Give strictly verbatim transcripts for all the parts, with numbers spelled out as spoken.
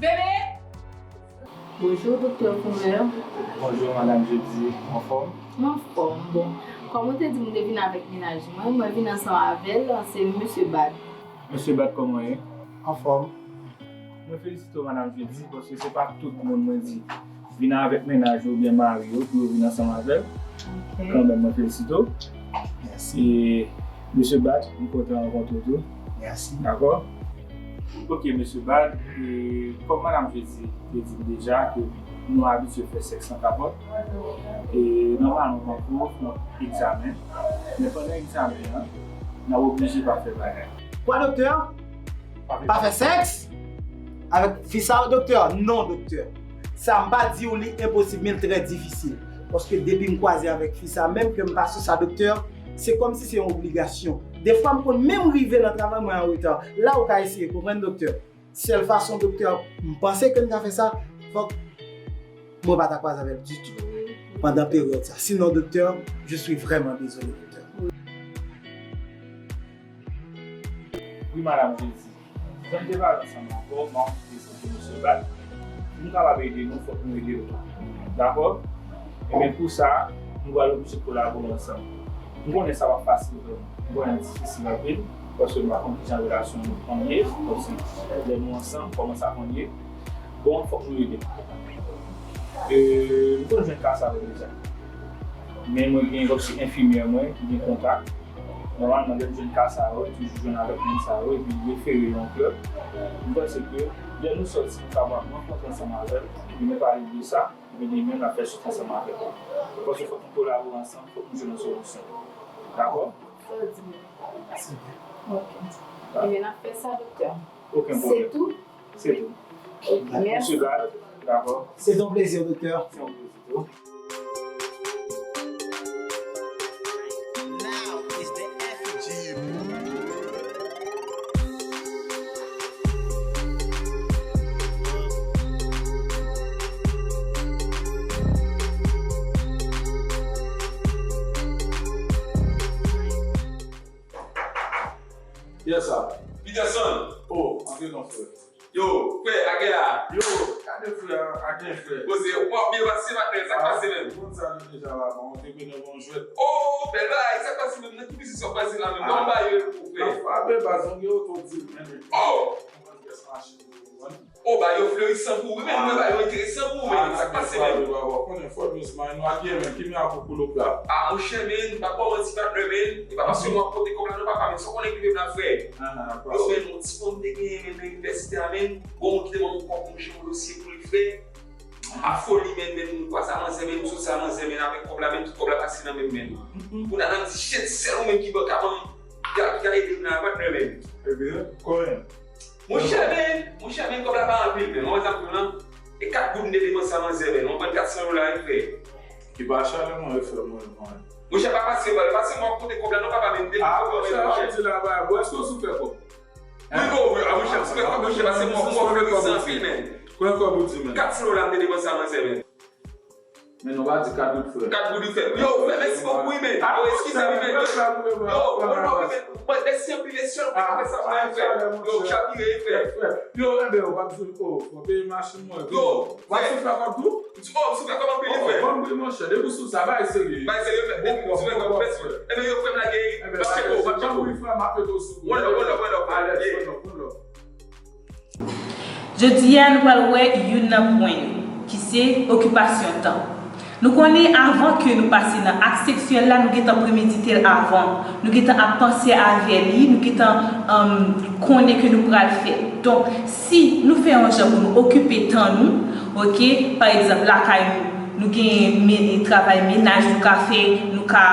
Bebe! Bonjou, Doktè Convert. Bonjou, Madanm Jeudy. Anfòm? M anfòm. Bon, kòm ou te di m te vin avèk mennaj mwen, mwen vin ansanm avè l, se Mesye Bad. Mesye Bad, kòman w ye? Anfòm. Mwen felisite w, Madanm Jeudy, paske se pa tout moun mwen di vin avèk mennaj yo oubyen mari yo pou yo vin ansanm avè l. Ok. Kanmenm, mwen felisite w. Mèsi. E, Mesye Bad, m kontan rankontre w tou. Mèsi. Dakò? Ok, Mesye Bad, e, kòm Madanm Jeudy te di m deja ke nou abitye fè sèks an kapòt, e nòmalman, pandan w fè yon egzamen, men pandan egzamen an, n ap oblije pa fè bagay. Kwa, doktè? Pa fè sèks avèk fi sa, doktè? Non, doktè. Sa m pa di w li enposib, men l trè difisil. Paske depi m kwaze avèk fi sa, menm ke m pa sou sa, doktè, se kòmsi se yon obligasyon. Defwa, m konn menm rive nan travay mwen an reta. La ou ka eseye konprann, doktè. Sèl fason, doktè, m panse ke n ka fè sa, fòk mwen pa ta kwaze avè l ditou pandan peryòd sa. Sinon, doktè, je suis vraiment désolé, doktè. Wi, Madanm Jeudy. Jan n te pale ansanm ankò, m ap prezante Mesye Bad. Pou nou kapab ede nou, fòk nou ede l tou. Dakò? Ebyen, pou sa, nou pral oblije kolabore ansanm. M konnen sa p ap fasil vrèman. M konnen l difisil anpil, paske m pa konn kijan relasyon nou konn ye, kòmsi lè nou ansanm, kòman sa konn ye. Bon, fòk nou ede. E, m konn jwenn ka sa yo deja. Men mwen gen kòmsi enfimyè mwen ki gen kontak. Nòmalman, lè m jwenn ka sa yo, li toujou jwenn avèk moun sa yo, epi li refere yo yon klèb. M panse ke lè nou sòti, nou kapab rankontre ansanm avè l, epi nou pale de sa, epi demen, n ap fè sòti ansanm avè l. Paske fòk nou kolabore ansanm, fòk nou jwenn yon solisyon. Dakò? Sa di m. Ok. Ebyen, n ap fè sa, doktè. Okenn pwoblèm. Se tou? Se tou. Ok, mèsi. Mesye Bad, dakò. C'est un plaisir, doktè. Se yon plezi tou. Yes, sir. Peterson! Oh, antre non, frè. Yo, frè, Agè a. Yo, gade frè, Agè frè. Koze, ou pa byen pase maten, sa k pase menm? Ou konn sa nou deja la, bon, antreprenè bon jwèt. Oh, bèl bagay, sa k pase menm? Nan ki biznis w ap pase la menm? Ban m ba yo pou frè. N ap frape baz, nou gen oto deal, men. Oh! Ou konn pyès machin, ou konn. O, ba yo florisan pou ou, wi, men mwen ba yo enteresan pou ou, men sa k pase, men. Ou konnen fò nou se mari nou ak gen, men ki men ak ou pou lòp la. A, monchè, men, pa ba w manti, patnè, men, e pa paske mwen ap pote kòb la, non, papa, men sa w konnen ki men la, frè. Yo, men, yon ti fanm te genyen, men, nan inivèsite a, men, gon moun ki te ban m yon kòb, monchè, yon dosye pou li fè. A foli, men, men, m kwaz a manzè, men, m sot sa manzè, men, avèk kòb la, men, tout kòb la pase nan men m, men. Kounye a, m di, shit, sèl ou menm ki ban, ka ban m, ki ka, ki ka ede m la, patnè, men. Ebyen, kòrèk. Monchè, men, monchè, men, kòb la pa anpil, men. Mwen, sa m di w lan, e kat goud m te depanse a manzè, men. Mwen pran kat san dola, wi, frè. Ki pa chè, non, mwen, frè, mwen, mwen. Monchè, pa pase, pa pase, mwen ap konte kòb la, non, papa, men, m te... A, monchè, monchè, w ap di la, ba, bon, èske w sou fè kòb? Wi, wi, a, monchè, m sou fè kòb, monchè, pase mwen, mwen, mwen, mwen, anpil, men. Konbyen kòb ou di, men? Kat san dola m te depanse a manzè, men. Men nou pa di kat goud, frè. Kat goud, wi, frè. Yo, frè, mèsi bokou, wi, men. Yo, eskize m, wi, men. Yo, yo, yo, wi, men. Mwen, mèsi anpil, mèsi anpil, mwen fè sa pou mwen fè. Yo, chavire, wi, frè. Yo, enben, w p ap di, o, mwen peye machin mwen. Yo, w ap sou fè kòb tou? M di, o, m sou fè kòb anpil, wi, frè. Bon, wi, monchè, depi w sou sa, bay serye. Bay serye, frè. Depi m sou fè kòb, mèsi. Enben, yo, frè, m lage, m ap tcheke w, m ap tcheke w. One love, one love, one love, frè. Alèz, one love, one love. Jodi a, nou pral wè youn nan pwen yo, ki se okipasyon tan. Nou konnen avan ke nou pase nan ak seksyèl la, nou gentan premedite l avan. Nou gentan ap panse avè li, nou gentan, um, konnen ke nou pral fè. Donk, si nou fè yon jan pou nou okipe tan nou, oke, pa egzanp, lakay nou, nou gen men-, travay menaj nou ka fè, nou ka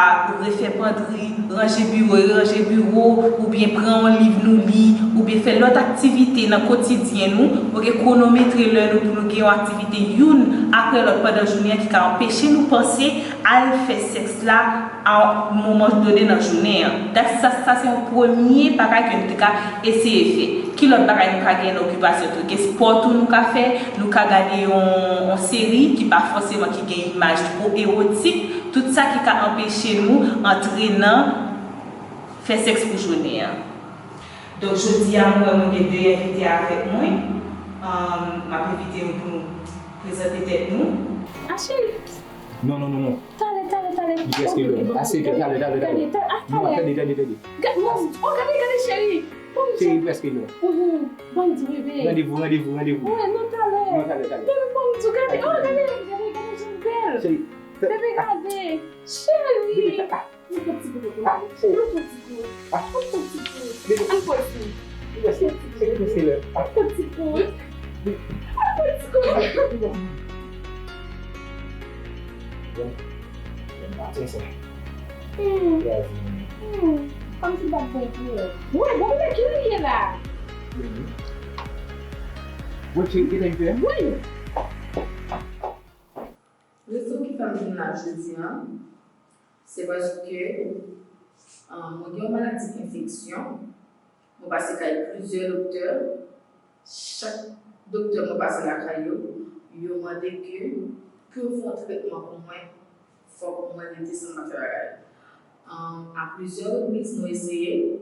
refè pandri, ranje biwo, ranje biwo, oubyen pran yon liv nou li, oubyen fè lòt aktivite nan kotidyen nou, oke, kwonometre lè nou pou nou gen yon aktivite youn apre lòt pandan jounen an ki ka anpeche nou panse al fè sèks la a moman done nan jounen an. Dat sa, sa se yon premye bagay ke nou te ka eseye fè. Ki lòt bagay nou ka gen nan okipasyon tou? Gen spò tou nou ka fè, nou ka gade yon, yon seri ki pa fòseman ki gen imaj twò ewotik, tout sa ki ka anpeche nou antre nan fè sèks pou jounen an. Donk, jodi a, mwen, mwen gen de envite avèk mwen. Ahn, m ap envite nou pou nou prezante tèt nou. A, cheri! Non, non, non, non. Talè, talè, talè. Li prèske lè. Ase, talè, talè, talè. Talè, talè, a, talè. Non, tande, tande, tande. Ga-, non, oh, gade, gade, cheri. Bon, cheri, li prèske lè. Mhm. Bon, di bebe. Randevou, randevou, randevou. Wi, non, talè. Non, talè, talè. Bebe, bon, di, gade, oh, gade, gade, gade, jan l bèl. Cheri, ta-, bebe, gade. Cheri. Bebe, ta-, ah. Yon ti gout, yon ti gout. Ah, cheri. Yon ti gout. Ah. Yon ti gout. Bebe. An poze. Bebe, se, se, se, se lè. Ah. Yon ti gout. Bebe. Yon ti gout. Bebe. Bon. Bon maten sa. Hmm. Kòmsi l pa t bon pou ou. Wi, bon, men ki lè l ye la? Bon, cheri, ki lè l ye? Wi. Rezon ki fè m vin la jodi a, se paske, ah, mwen gen yon maladi enfeksyon. Mwen pase kay plizyè doktè. Chak doktè mwen pase lakay yo, yo mande ke pou yo fè yon tretman pou mwen, fòk mwen rete san m pa fè bagay. Ahn, a plizyè repriz, nou eseye.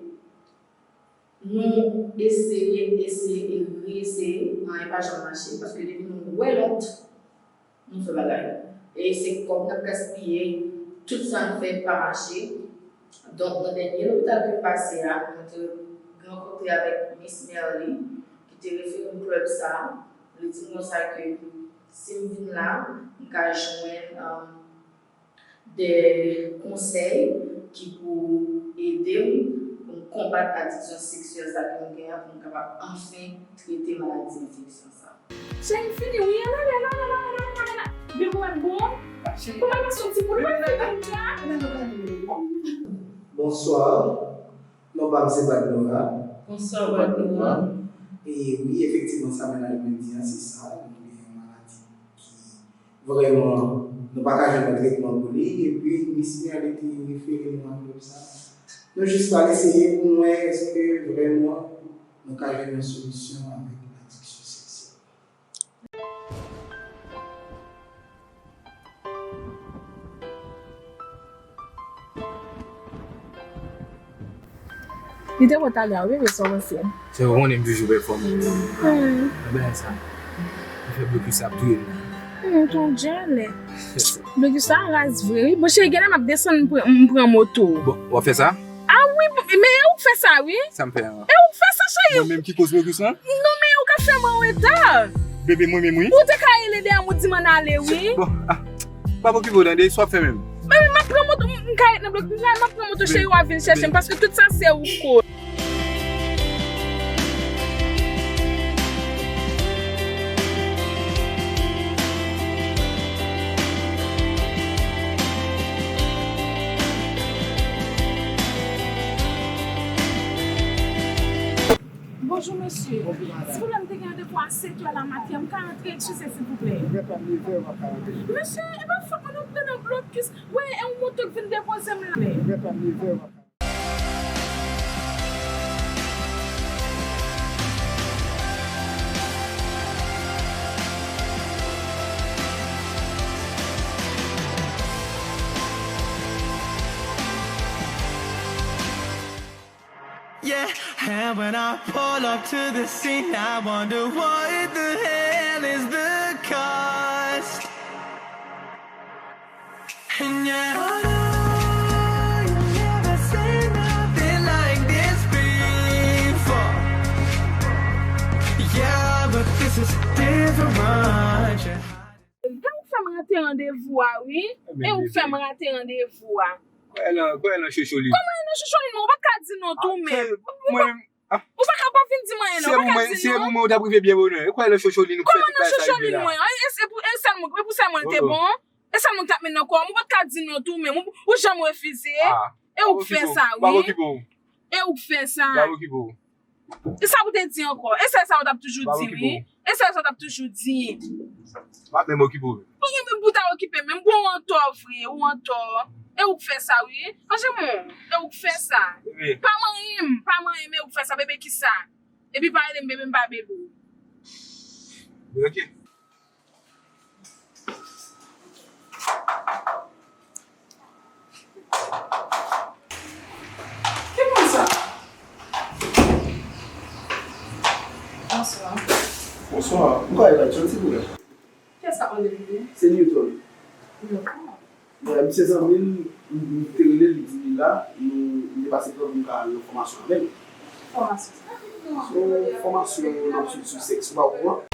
Nou eseye, eseye e reeseye, anyen pa janm mache, paske depi nou wè lòt, nou fè bagay. E se kòb n ap gaspiye, tout sa n fè pa mache. Donk, nan dènye lopital ke m pase a, mwen te rankontre avèk Miss Merly, ki te refere m klèb sa a. Li di m konsa ke si m vin la, m ka jwenn, um, de konsèy ki pou ede m pou m konbat adiksyon seksyèl sa ke m gen an, pou m kapab anfen trete maladi enfeksyon sa. Cheri, m fini, wi. Ala, ala, ala, ala, ala, ala. Bebe, ou mèt bon? Cheri. Ou mèt pase yon ti poud, mwen fini la. Bonswa. Non pa m se Badnora. Bonswa, Badnora. E wi, efektivman, sa Mènaj mwen di an, se sa. Nou gen yon maladi ki vrèman, nou pa ka jwenn yon tretman pou li. Epi, Miss Merly te refere nou a klèb sa. Nou jis pral eseye pou n wè èske vrèman nou ka jwenn yon solisyon avèk adiksyon seksyèl. Li te bon talè a, wi, men sa w panse? Se ou konnen m toujou pèfòme. Hmm. Nan bagay sa. Li fè blokis la ap touye m. Hmm, ton djèlè. Blokis la raz vre, wi. Bon, cheri, genlè m ap desann, m pran, m pran moto. Bon, w ap fè sa? A wi, bon, men e ou k fè sa, wi. Sa m fè an? E ou k fè sa, cheri. Mwen menm ki koz blokis lan? Non, men e ou k ap tèlman an reta. Bebe, mwen menm, wi. Ou te ka rele dèyè m, ou di m ann ale, wi. Bon, ah, pa okipe w, tande, sa w ap fè menm. Bebe, m ap pran moto, m, m ka ret nan blòk, m ka, m ap pran moto, cheri, w a vin chèche m, paske tout sa se ou k koz. Bonjou, mesye. Bonjou, madanm. Silvouplè, m te gen randevou a sèt è la maten. M ka antre, eskize, silvouplè? Mwen menm, nèf è, w ap ka antre. Mesye, e pa fòt mwen non, m te nan blokis. Wi, e yon moto k vin depoze m la. Mwen menm, nèf è, w ap ka antre. Yeah, and when I pull up to the scene, I wonder what the hell is the cost. And yet, oh no, you never seen nothing like this before. Yeah, but this is different. Yeah. Jan w fè m rate randevou a, wi. E ou k fè m rate randevou a. Kwè nan, kwè nan Chocholin. Kòman e nan Chocholin, mwen? Ou pa t ka di non tou, men. Mwen menm, ah. Ou pa ka pa vin di m anyen, non. Ou pa ka di non. Si se pou mwen, ou t ap rive byen bonè. Kwè nan Chocholin, ou fè tout bagay sa rive la. Kòman nan Chocholin, mwen? E, e pou, e sèl mwen, e pou sèl mwen te bon? E sèl mwen k t ap met nan kò m. Ou pa t ka di non tou, men. Ou, ou janm refize. E ou k fè sa, wi. Pa okipe w. E ou k fè sa. Pa okipe w. E sa pou te di ankò? E sèl sa ou t ap toujou di, wi. E sèl sa ou t ap toujou di. M ap menm okipe w. Ou gen menm pou ta okipe menm, bon, ou antò vre, ou antò. E ou k fè sa, wi. Anje mon, e ou k fè sa. Pa manyen m, pa manyen m, e ou k fè sa, bebe kisa? Epi pa rele m bebe, m pa bebe w. Ok. Ki moun sa? Bonswa. Bonswa. M ka rele John, silvouplè? Kiyès k ap mande pou li? Se Newton. Newton. Bon, misye zanmi m, m, m te rele l, li di li la, nou, m te pase pran pou m ka al nan fòmasyon avè l. Fòmasyon sa? Se yon fòmasyon n ap swiv sou sèks, ou pa okouran?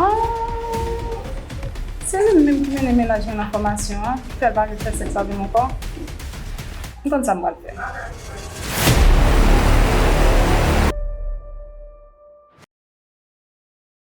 Ah, se li menm ki mennen mennaj mwen nan fòmasyon an, ki fè l pa vle fè sèks avè m ankò. M konn sa m pral fè.